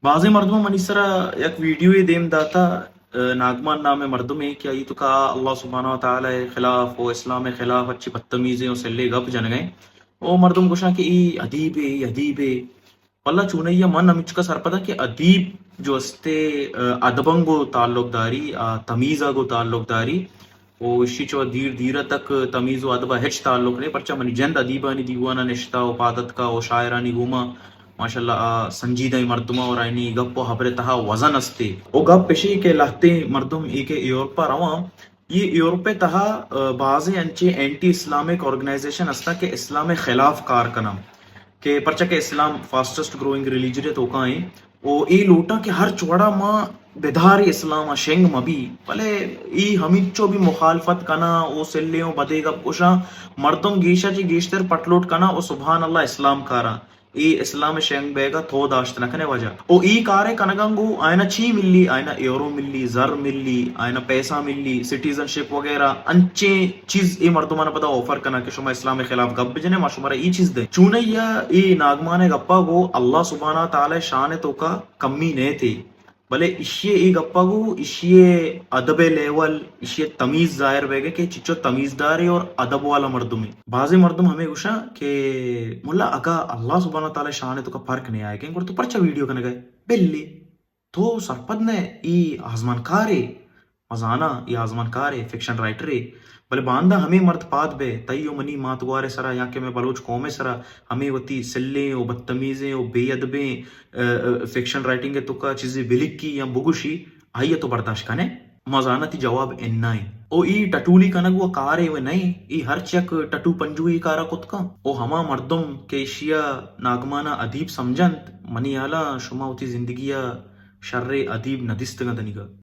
بازیں مردماں منی سرا یک ویڈیوے دیم داتا، ناگمان نامیں مردمے کہ آئی توکا اللہ سبحانہ و تعالی خلاف و اسلام خلاف اچی بدتمیزیں و سلے گپ جنگیں۔ او مردم گوشاں کہ ای ادیبے، ای ادیبے۔ واللہ چونئیا من ہمچکا سرپداں کہ ادیب جو استے، ادباں گو تعلق داری، آ تمیزا گو تعلق داری۔ و اشی چو دیر دیر تک تمیز و ادبا ہچ تعلق نے، پرچا منی جند ادیبانی دیوانا نشتا و پادتکا و شاعرانی گوما ماشاءاللہ آ سنجیدہ مردماں اور آئینی گپ و حبر تہا وزن استے۔ او گپ اشی کہ لہتے مردم ای کہ یورپا رواں، یہ یورپ تہا بازیں انچے اینٹی اسلامک آرگنائزیشن استا کہ اسلام خلاف کار کناں، کہ پرچا کہ اسلام فاسٹسٹ گروئنگ ریلیجن توکا ہیں، او اے لوٹاں کہ ہر چوڑا ما بداری اسلام شنگ مبی، بلے ای ہمینچو بھی مخالفت کنا او سلے او بدے گپ گوشاں، مردم گیشا چی گیشتر پٹلوٹ کنا او سبحان اللہ اسلام کارا۔ اے اسلام شنگ بیگا تو داشت نہ کنے وجہ۔ او ای کارے کنگاں گو آئینا چی ملی؟ آئینا ایورو ملی، زر ملی، آئینا پیسہ ملی، سٹیزن شپ وغیرہ انچیں چیز اے مردمانا پدا آفر کنا کہ شما اسلام خلاف گپ بجنے، ما شمارا ای چیز دیں۔ چونئیا اے ناگمان گپا گو اللہ سبحانہ تعالی شان توکا کمی نیتے۔ بلے اشی اے گپا گو اشی ادب لیول، اشی تمیز ظاہر بیگے کہ چچو تمیزدارے اور ادب والا مردمے۔ بازیں مردم ہمیں گوشاں کہ ملا اگا اللہ سبحانہ تعالی شان توکا فرق نہیں آئے کہ گڑ تو پرچا ویڈیو کنگے؟ بلی تو سرپد نہ ای آزمانکارے۔ مزانا ای آزمانکارے، فکشن رائٹرے۔ بلے باندا ہمیں مرد پاد بے، تئی و منی مات گوارے سرا یا کہ میں بلوچ قومے سرا ہمیں وتی سلیں و بدتمیزیں و بے ادبیں فکشن رائٹنگ توکا چیزے بلکی یا بگوشی، آئی تو برداشت کنے؟ ما زاناں تئی جواب اناں۔ او ای ٹٹولی کنگ و کارے و نئیں، ای ہرچ یک ٹٹو پنجوئی کارا کت کن۔ او ہما مردم کہ ایشیا ناگمانا ادیب سمجھنت، منی ہیالا شما وتی زندگیا شرے ادیب نہ دیستگاں دنیگا۔